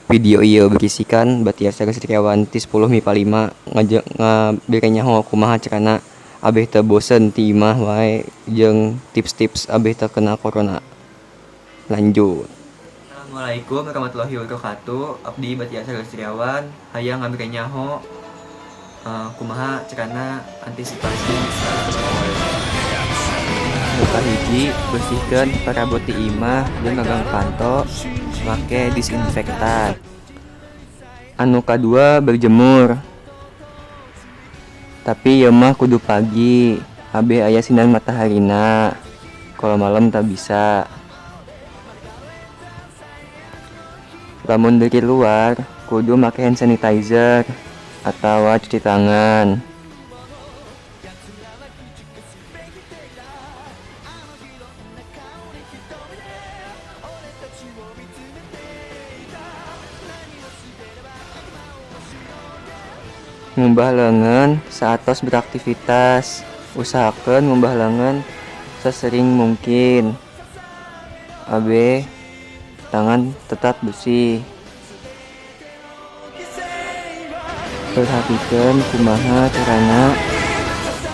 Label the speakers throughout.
Speaker 1: Video ieu berisikan Batia Satriawan ti 10 MIPA 5 ngabere nyaho kumaha carana abeh teu bosen ti imah wae jeung tips-tips abeh teu kena corona. Lanjut. Assalamualaikum warahmatullahi wabarakatuh. Abdi Batia Satriawan hayang ngabere nyaho kumaha carana antisipasi. Nu kahiji, bersihkeun parabot ti imah jeung gagang panto make disinfektan. Anu kadua, berjemur. Tapi ieu mah kudu pagi, abeh aya sinar mataharina. Kalau malam tak bisa. Lamun dari luar kudu make hand sanitizer atau cuci tangan. Ngumbah leungeun saatos beraktivitas. Usahakeun ngumbah leungeun sesering mungkin. Abeh tangan tetap bersih. Perhatikan kumaha carana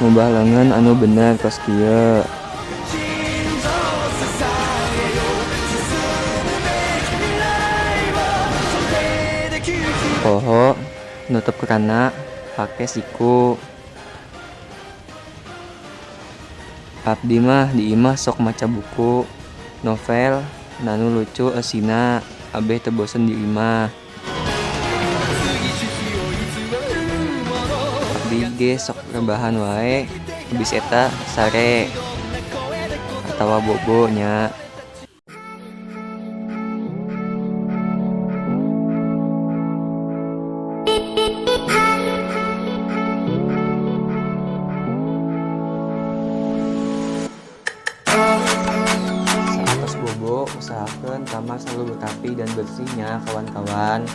Speaker 1: ngumbah leungeun anu bener kos kieu. Poho nutup kerana pake siku. Abdi mah di imah sok maca buku novel nanu lucu eusina abeh teu bosen di imah. Abdi ge sok rebahan wae habis eta sare atawa bobo nya. Saatos bobo, usahakeun kamar selalu rapi dan bersihnya kawan-kawan.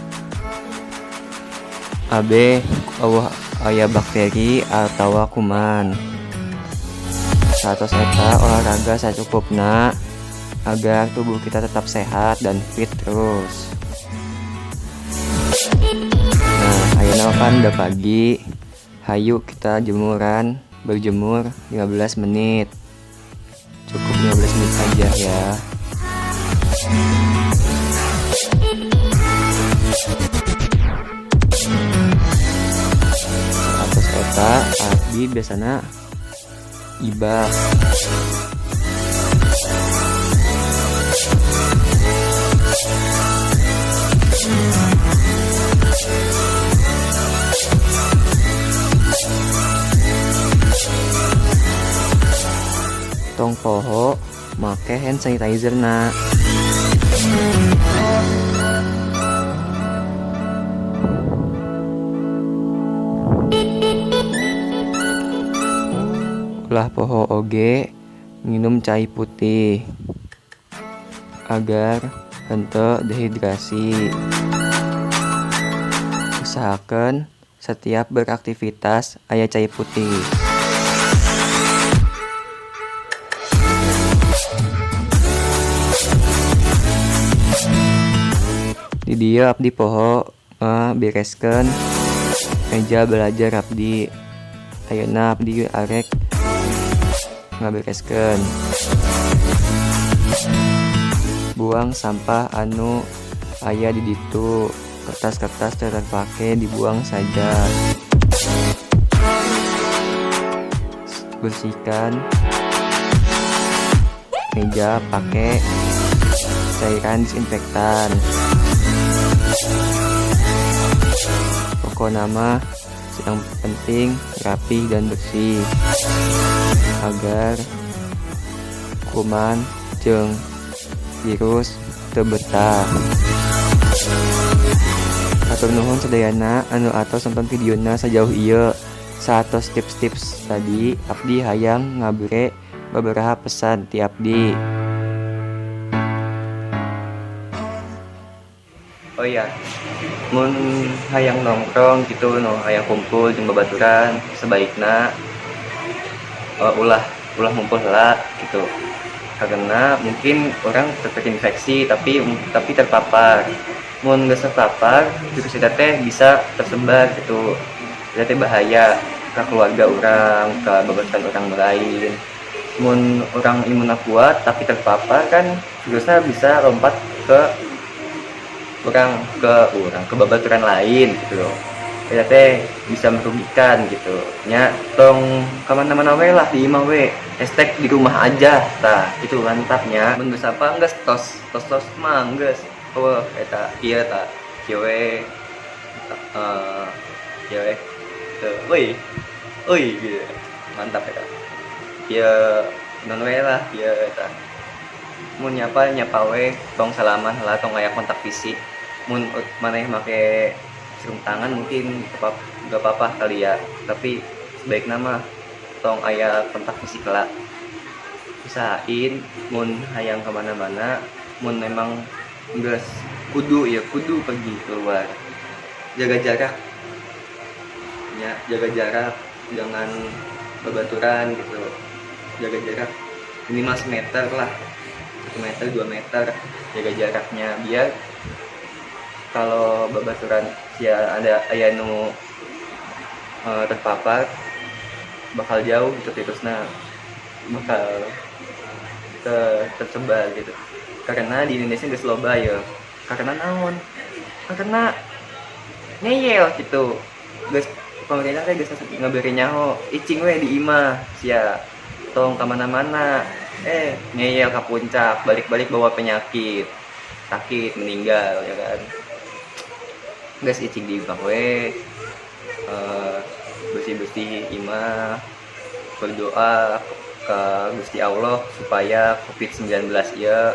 Speaker 1: Abeh euweuh aya bakteri atawa kuman. Saatos eta olahraga sacukupna agar tubuh kita tetap sehat dan fit terus. Nah, ayeuna kan udah pagi. Hayu kita jemuran, berjemur 15 menit. Cukup 15 menit aja ya. Atos eta abdi biasana ibak. Tong poho make hand sanitizer na. Ulah poho oge minum cai putih agar henteu dehidrasi. Usahakeun setiap beraktivitas aya cai putih. Di dieu abdi poho ngabereskeun meja belajar abdi. Ayeuna abdi arek ngabereskeun. Buang sampah anu aya di ditu. Kertas-kertas teu terpake dibuang saja. Bersihkan meja pakai cairan disinfektan. Pokokna mah yang penting rapi dan bersih agar kuman jeung virus teu betah. Hatur nuhun sadayana anu atos nonton videona sajauh ieu. Saatos tips-tips tadi abdi hayang ngabere babaraha pesan ti abdi. Oh iya, mun hayang nongkrong gitu, nu hayang kumpul jeung babaturan, sebaikna ulah ngumpul heula gitu. Karena mungkin orang terinfeksi tapi terpapar. Mun geus terpapar virus eta teh bisa tersebar gitu. Eta teh bahaya ke keluarga urang, ke babaturan urang lain. Mun urang imunna kuat tapi terpapar kan virusnya bisa lompat ke urang, ke babaturan lain gitu. Eta teh bisa merugikan gitu nya. Tong kemana-mana we lah, di imah we, #DiRumahAja. Tah, itu mantapnya. Mun geus apa, geus tos tos tos mah geus. Oh, eta ieu tah, kieu we, kieu we teu euy euy gitu, mantap eta. Ieu non we lah, ieu eta mun nyapa, nyapa we, tong salaman lah, tong aya kontak fisik. Mun maneh make sarung tangan mungkin gak apa-apa kali ya, tapi sebaiknya mah tong aya kontak fisik lah. Usahain mun hayang kemana-mana, mun memang geus kudu ya kudu pergi keluar, jaga jarak ya, jaga jarak, jangan babaturan gitu. Jaga jarak minimal semeter lah, 1 meter, 2 meter jaga jaraknya, biar kalau babaturan ya ada aya nu terpapar bakal jauh gitu virusnya, bakal tersebar gitu. Karena di Indonesia geus loba ya, karena naon? Karena ngeyel gitu. Geus pemerintah teh geus ngaberi nyaho, "Cicing we di imah sia, tong kemana-mana." Eh, ngeyel ke puncak, balik-balik bawa penyakit, sakit, meninggal, ya kan? Geus, cicing di imah we, bersih-bersih imah, berdoa ke Gusti Allah supaya COVID-19 ya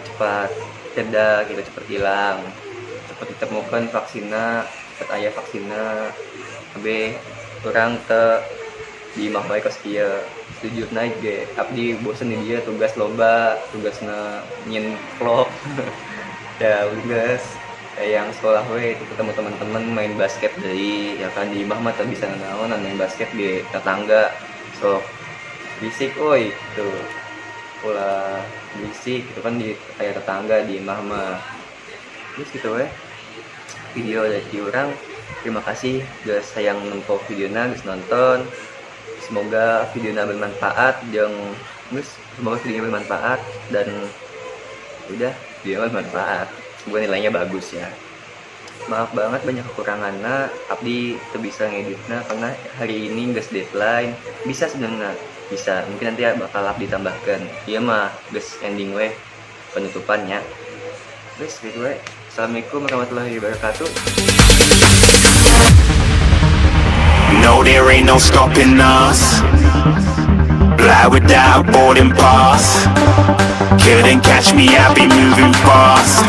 Speaker 1: cepat reda gitu, cepat hilang, cepat ditemukan vaksinna, cepat aya vaksinna, ambeh urang teu di imah wae kos kieu. Sejujurna ge abdi bosen di dieu, tugas loba, tugasna nyieun vlog ya. Geus yang sekolah we itu ketemu teman-teman, main basket deui, ya kan? Di imah mah teu bisa nanaonan, main basket di tetangga sok berisik euy gitu, ulah berisik gitu kan di kayak tetangga di imah mah. Terus gitu we video dari urang. Terima kasih guys yang nempo videona, geus nonton. Semoga videonya bermanfaat jeung geus, semoga videonya bermanfaat dan udah, video bermanfaat, semoga nilainya bagus ya. Maaf banget banyak kekurangannya, abdi teu bisa ngeditnya karena hari ini geus deadline. Bisa sebenarnya bisa, mungkin nanti ya bakal abdi tambahkan. Ieu mah geus ending we, penutupannya. Geus gitu we. Assalamualaikum warahmatullahi wabarakatuh.
Speaker 2: No, there ain't no stopping us. Fly without boarding pass. Couldn't catch me, I be moving fast.